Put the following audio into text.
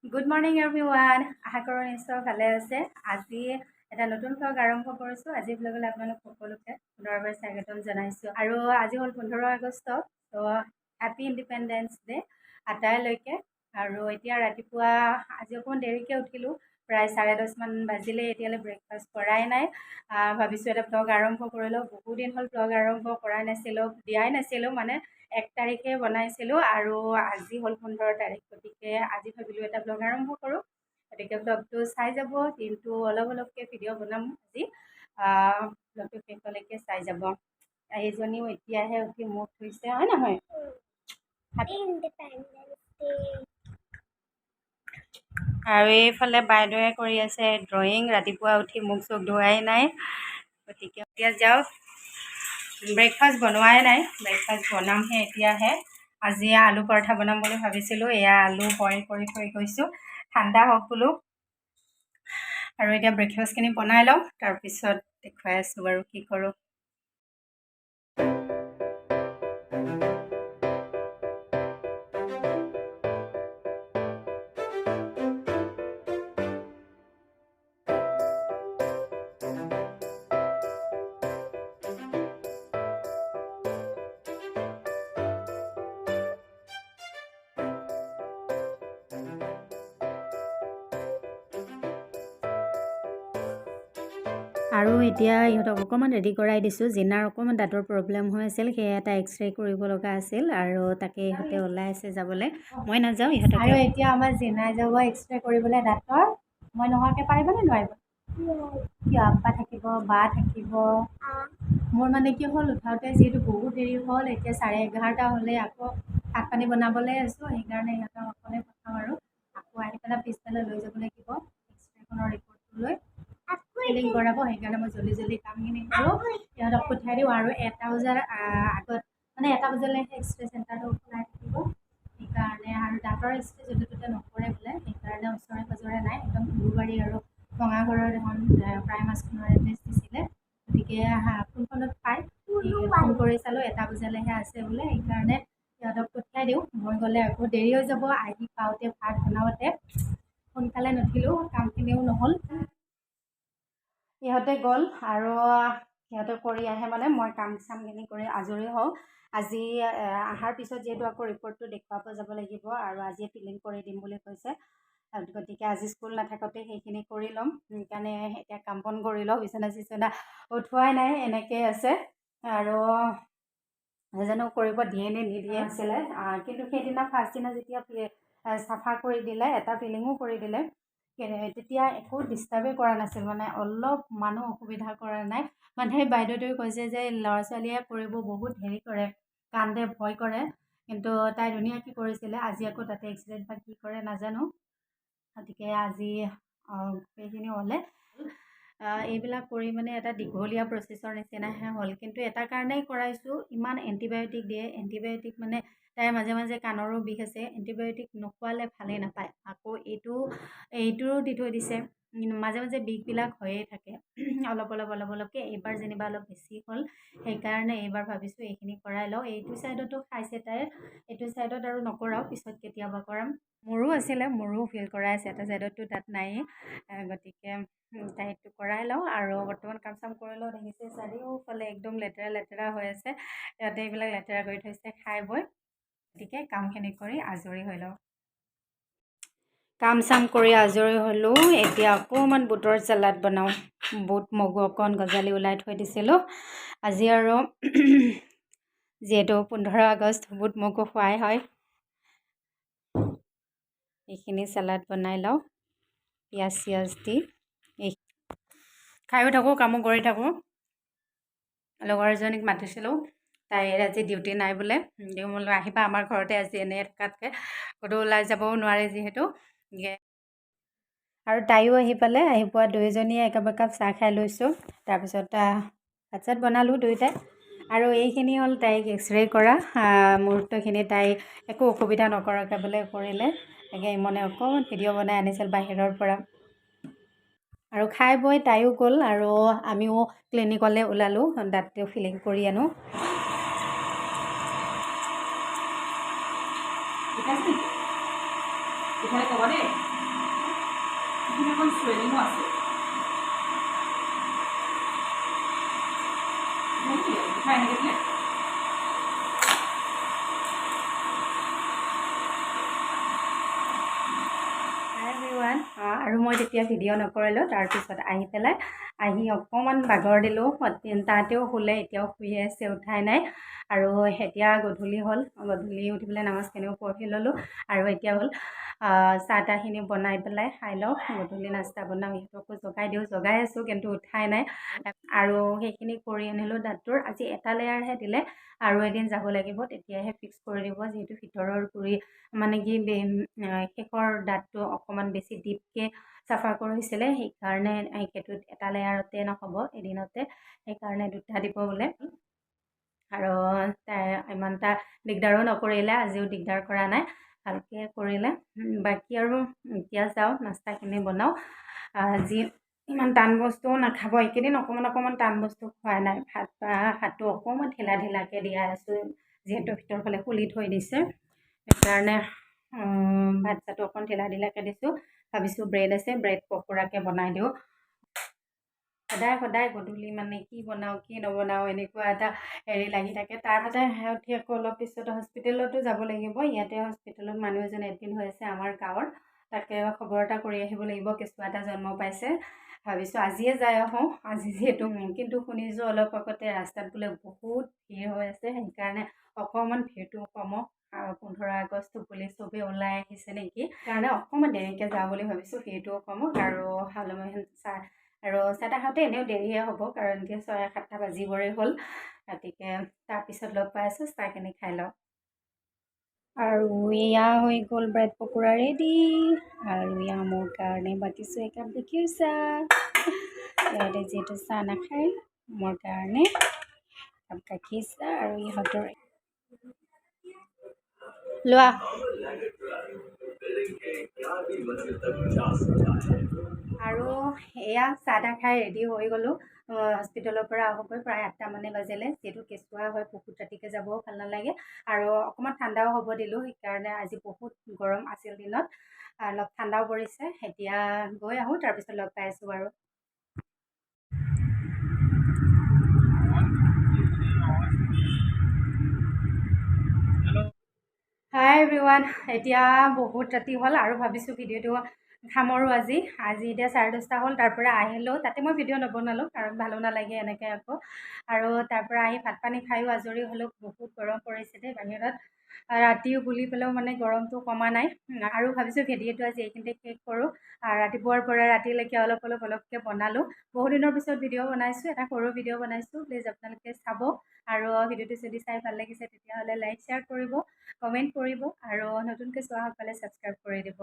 Good morning everyone, আশা কৰোঁ নিশ্চয় ভালে আছে। আজি এটা নতুন ভ্লগ আৰম্ভ কৰিছোঁ। আজি ভ্লগলৈ আপোনালোক সকলোকে পুনৰবাৰ স্বাগতম জনাইছোঁ। আৰু আজি হ'ল 15 আগষ্ট, ত' হেপী ইণ্ডিপেণ্ডেঞ্চ ডে' আটাইলৈকে। আৰু এতিয়া ৰাতিপুৱা আজি অকণমান দেৰিকৈ উঠিলোঁ, প্ৰায় 10:30মান বাজিলে, এতিয়ালৈ ব্ৰেকফাষ্ট কৰাই নাই। ভাবিছোঁ এটা ভ্লগ আৰম্ভ কৰি লওঁ। বহুদিন হ'ল ভ্লগ আৰম্ভ কৰাই নাছিলোঁ, দিয়াই নাছিলোঁ, মানে 1 তাৰিখে বনাইছিলোঁ আৰু আজি হ'ল 15 তাৰিখ। গতিকে আজি ভাবিলোঁ এটা ভ্লগ আৰম্ভ কৰোঁ। গতিকে ভ্লগটো চাই যাব, দিনটো অলপ অলপকৈ ভিডিঅ' বনাম আজি, ভ্লগটো শেষলৈকে চাই যাব। এইজনীও এতিয়াহে উঠি মুখ ধুইছে, হয় নহয়? আৰু এইফালে বাইদেৱে কৰি আছে ড্ৰয়িং, ৰাতিপুৱা উঠি মুখ চুখ ধোৱাই নাই। গতিকে এতিয়া যাওক, ব্ৰেকফাষ্ট বনোৱাই নাই, ব্ৰেকফাষ্ট বনামহে এতিয়াহে। আজি আলু পৰঠা বনাম বুলি ভাবিছিলোঁ, এয়া আলু বইল কৰি থৈ গৈছোঁ, ঠাণ্ডা হওক বোলো। আৰু এতিয়া ব্ৰেকফাষ্টখিনি বনাই লওঁ, তাৰপিছত দেখুৱাই আছোঁ বাৰু কি কৰোঁ। আৰু এতিয়া ইহঁতক অকণমান ৰেডি কৰাই দিছোঁ। জিনাৰ অকণমান দাঁতৰ প্ৰব্লেম হৈ আছিল, সেয়ে এটা এক্স-ৰে কৰিব লগা আছিল আৰু তাকে ইহঁতে ওলাই আছে যাবলৈ। মই নাযাওঁ, ইহঁতকে। আৰু এতিয়া আমাৰ জিনাই যাব এক্স-ৰে কৰিবলৈ দাঁতৰ। মই নোহোৱাকৈ পাৰিবনে নোৱাৰিব? কিয়? আব্বা থাকিব, বা থাকিব। মোৰ মানে কি হ'ল, উঠাওঁতে যিহেতু বহুত দেৰি হ'ল, এতিয়া 11:30 হ'লে আকৌ ভাত পানী বনাবলৈ আছোঁ, সেইকাৰণে ইহঁতক অকলে পঠাওঁ আৰু আকৌ আহি পেলাই পিছবেলা লৈ যাব লাগিব এক্স-ৰেখনৰ ৰিপৰ্টটো লৈ ফিলিং কৰাব। সেইকাৰণে মই জল্দি জল্দি কামখিনি কৰোঁ, সিহঁতক পঠিয়াই দিওঁ। আৰু 1 বজাৰ আগত, মানে 1 বজালৈহে এক্স-ৰে চেণ্টাৰটো খোলাই থাকিব, সেইকাৰণে। আৰু দাঁতৰ এক্স-ৰে য'তে ত'তে নকৰে বোলে, সেইকাৰণে ওচৰে পাঁজৰে নাই। একদম উলুবাৰী আৰু ভঙাগড়ৰ এখন প্ৰাইম স্কুলৰ এড্ৰেছ দিছিলে, গতিকে কোনখনত পায় ফোন কৰি চালোঁ, 1 বজালৈহে আছে বোলে, সেইকাৰণে সিহঁতক পঠিয়াই দিওঁ। মই গ'লে আকৌ দেৰি হৈ যাব, আহি পাওঁতে ভাত বনাওঁতে সোনকালে নুঠিলোঁ, কামখিনিও নহ'ল। ইহঁতে গ'ল আৰু সিহঁতে কৰি আহে, মানে মই কাম চামখিনি কৰি আজৰি হওঁ। আজি অহাৰ পিছত যিহেতু আকৌ ৰিপৰ্টটো দেখুৱাব যাব লাগিব আৰু আজিয়ে ফিলিং কৰি দিম বুলি কৈছে, গতিকে আজি স্কুল নাথাকোঁতে সেইখিনি কৰি ল'ম। সেইকাৰণে এতিয়া কাম বন কৰি লওঁ, বিচনা চিচনা উঠোৱাই নাই, এনেকৈয়ে আছে। আৰু নাজানো কৰিব দিয়ে নে নিদিয়ে আছিলে, কিন্তু সেইদিনা ফাৰ্ষ্ট দিনা যেতিয়া চাফা কৰি দিলে, এটা ফিলিঙো কৰি দিলে, তেতিয়া একো ডিষ্টাৰ্বেই কৰা নাছিল, মানে অলপ মানুহ অসুবিধা কৰা নাই। মানে বাইদেউটোৱে কৈছে যে ল'ৰা ছোৱালীয়ে কৰিব বহুত হেৰি কৰে, কান্দে, ভয় কৰে, কিন্তু তাই ধুনীয়াকৈ কৰিছিলে। আজি আকৌ তাতে এক্সিডেণ্ট বা কি কৰে নাজানো। গতিকে আজি সেইখিনি হ'লে এইবিলাক কৰি মানে এটা দীঘলীয়া প্ৰচেছৰ নিচিনাহে হ'ল। কিন্তু এটা কাৰণেই কৰাইছোঁ, ইমান এণ্টিবায়'টিক দিয়ে, এণ্টিবায়'টিক মানে তাইৰ মাজে মাজে কাণৰো বিষ আছে, এণ্টিবায়'টিক নোখোৱালে ভালেই নাপায়। আকৌ এইটোও দি থৈ দিছে, মাজে মাজে বিষবিলাক হৈয়ে থাকে অলপ অলপ অলপ অলপকৈ। এইবাৰ যেনিবা অলপ বেছি হ'ল, সেইকাৰণে এইবাৰ ভাবিছোঁ এইখিনি কৰাই লওঁ। এইটো ছাইডতো খাইছে তাইৰ, এইটো ছাইডত আৰু নকৰাওঁ, পিছত কেতিয়াবা কৰাম। মোৰো আছিলে, মোৰো ফিল কৰাই আছে, এটা ছাইডততো তাত নায়েই, গতিকে তাইৰটো কৰাই লওঁ। আৰু বৰ্তমান কাম চাম কৰি লওঁ। দেখিছে চাৰিওফালে একদম লেতেৰা লেতেৰা হৈ আছে, সিহঁতে এইবিলাক লেতেৰা কৰি থৈছে খাই বৈ। গতিকে কামখিনি কৰি আজৰি হৈ লওঁ। কাম চাম কৰি আজৰি হ'লোঁ, এতিয়া অকণমান বুটৰ চালাড বনাওঁ। বুট মগু অকণ গজালি ওলাই থৈ দিছিলোঁ আজি, আৰু যিহেতু 15 আগষ্ট বুট মগু খোৱাই হয়, এইখিনি চালাড বনাই লওঁ পিঁয়াজ চিয়াজ দি। এই খায়ো থাকোঁ, কামো কৰি থাকোঁ। লগৰ এজনীক মাতিছিলোঁ, তাইৰ আজি ডিউটি নাই বোলে, বোলো আহিবা আমাৰ ঘৰতে আজি, এনেই থকাতকৈ ক'তো ওলাই যাবও নোৱাৰে যিহেতু। আৰু তাইও আহি পালে, আহি পোৱা দুয়োজনীয়ে একাপ একাপ চাহ খাই লৈছোঁ। তাৰপিছত ভাত চাত বনালোঁ দুয়োটাই। আৰু এইখিনি হ'ল তাইক এক্স-ৰে কৰা মুহূৰ্তখিনি, তাই একো অসুবিধা নকৰাকৈ বোলে কৰিলে। তাকে ইমনে অকণমান ভিডিঅ' বনাই আনিছিল বাহিৰৰ পৰা। আৰু খাই বৈ তাইও গ'ল আৰু আমিও ক্লিনিকলৈ ওলালোঁ, দাঁতটো ফিলিং কৰি আনো। ইফালে ক'বা দেই, এইখিনি অকণ চুৱেলিঙো আছে। বিষাই এনেকৈ দিলে। হাই এভৰিৱান, আৰু মই তেতিয়া ভিডিঅ' নকৰিলোঁ। তাৰপিছত আহি পেলাই আহি অকণমান বাগৰ দিলোঁ, তাতেও শুলে, এতিয়াও শুই আছে, উঠাই নাই। আৰু এতিয়া গধূলি হ'ল, গধূলি উঠি পেলাই নামাজখিনিও পঢ়ি ল'লোঁ। আৰু এতিয়া হ'ল চাহ তাহখিনি বনাই পেলাই খাই লওঁ, গধূলি নাস্তা বনাওঁ, ইহঁতকো জগাই দিওঁ, জগাই আছোঁ কিন্তু উঠাই নাই। আৰু সেইখিনি কৰি আনিলোঁ। দাঁতটোৰ আজি এটা লেয়াৰহে দিলে, আৰু এদিন যাব লাগিব, তেতিয়াহে ফিক্স কৰি দিব। যিহেতু ভিতৰৰ গুৰি মানে কি শেষৰ দাঁতটো অকণমান বেছি ডিপকৈ চাফা কৰিছিলে, সেইকাৰণে সেইটোত এটা লেয়াৰতে নহ'ব এদিনতে, সেইকাৰণে দুটা দিব বোলে। আৰু তাই ইমান এটা দিগদাৰো নকৰিলে, আজিও দিগদাৰ কৰা নাই, ভালকৈ কৰিলে। বাকী আৰু এতিয়া যাওঁ নাস্তাখিনি বনাওঁ। আজি ইমান টান বস্তুও নাখাব, এইকেইদিন অকণমান অকণমান টান বস্তু খোৱা নাই। ভাত বা হাতটো অকণমান ঢিলা ঢিলাকৈ দিয়া আছোঁ, যিহেতু ভিতৰৰ ফালে খুলি থৈ দিছে, সেইকাৰণে ভাত চাটো অকণ ঢিলা ঢিলাকৈ দিছোঁ। ভাবিছোঁ ব্ৰেড আছে, ব্ৰেড পকোৰাকৈ বনাই দিওঁ। সদায় সদায় গধূলি মানে কি বনাওঁ কি নবনাওঁ এনেকুৱা এটা হেৰি লাগি থাকে। তাৰপাছতে উঠি আকৌ অলপ পিছত হস্পিটেলতো যাব লাগিব। ইয়াতে হস্পিটেলত মানুহ এজন এডমিট হৈ আছে আমাৰ গাঁৱৰ, তাকে খবৰ এটা কৰি আহিব লাগিব। কেঁচুৱা এটা জন্ম পাইছে, ভাবিছোঁ আজিয়ে যাই আহোঁ, আজি যিহেতু। কিন্তু শুনিছোঁ অলপ আগতে ৰাস্তাত বোলে বহুত ভিৰ হৈ আছে, সেইকাৰণে অকণমান ভিৰটো কমক, 15 আগষ্ট বুলি চবেই ওলাই আহিছে নেকি, সেইকাৰণে অকণমান দেৰিকৈ যাওঁ বুলি ভাবিছোঁ, ভিৰটোও কমক। আৰু চাহ আৰু চাহ তাহ খাওঁতে এনেও দেৰিয়ে হ'ব, কাৰণ এতিয়া 6-7টা বাজিবৰে হ'ল। গতিকে তাৰপিছত লগ পাই আছোঁ, চাহখিনি খাই লওঁ। আৰু এয়া হৈ গ'ল ব্ৰেড পকোৰা ৰেডি। আৰু এয়া মোৰ কাৰণে বাকিছোঁ একাপ গাখীৰ চাহ। ইহঁতে যিহেতু চাহ নাখায়, মোৰ কাৰণে একাপ গাখীৰ চাহ আৰু ইহঁতৰ লোৱা। আৰু এয়া চাহ তাহ খাই ৰেডি হৈ গ'লোঁ। হস্পিটেলৰ পৰা আহোঁগৈ প্ৰায় 8টা মানে বাজিলে, যিহেতু কেঁচুৱা হয় বহুত ৰাতিকৈ যাবও ভাল নালাগে, আৰু অকণমান ঠাণ্ডাও হ'ব দিলোঁ, সেইকাৰণে আজি বহুত গৰম আছিল দিনত, অলপ ঠাণ্ডাও পৰিছে। এতিয়া গৈ আহোঁ, তাৰপিছত লগ পাই আছোঁ বাৰু। হাই এভৰিৱান, এতিয়া বহুত ৰাতি হ'ল আৰু ভাবিছোঁ ভিডিঅ'টো সামৰোঁ আজি। আজি এতিয়া 10:30 হ'ল, তাৰপৰা আহিলোঁ, তাতে মই ভিডিঅ' নবনালোঁ কাৰণ ভালো নালাগে এনেকৈ আকৌ। আৰু তাৰপৰা আহি ভাত পানী খায়ো আজৰি হ'লোঁ। বহুত গৰম পৰিছে দেই বাহিৰত, ৰাতিও বুলি পেলাইও মানে গৰমটো কমা নাই। আৰু ভাবিছোঁ ভিডিঅ'টো আজি এইখিনিতে শেষ কৰোঁ। ৰাতিপুৱাৰ পৰা ৰাতিলৈকে অলপ অলপ অলপকৈ বনালোঁ, বহুদিনৰ পিছত ভিডিঅ' বনাইছোঁ, এটা সৰু ভিডিঅ' বনাইছোঁ। প্লিজ আপোনালোকে চাব, আৰু ভিডিঅ'টো যদি চাই ভাল লাগিছে তেতিয়াহ'লে লাইক শ্বেয়াৰ কৰিব, কমেণ্ট কৰিব, আৰু নতুনকৈ চোৱাসকলে ছাবস্ক্ৰাইব কৰি দিব।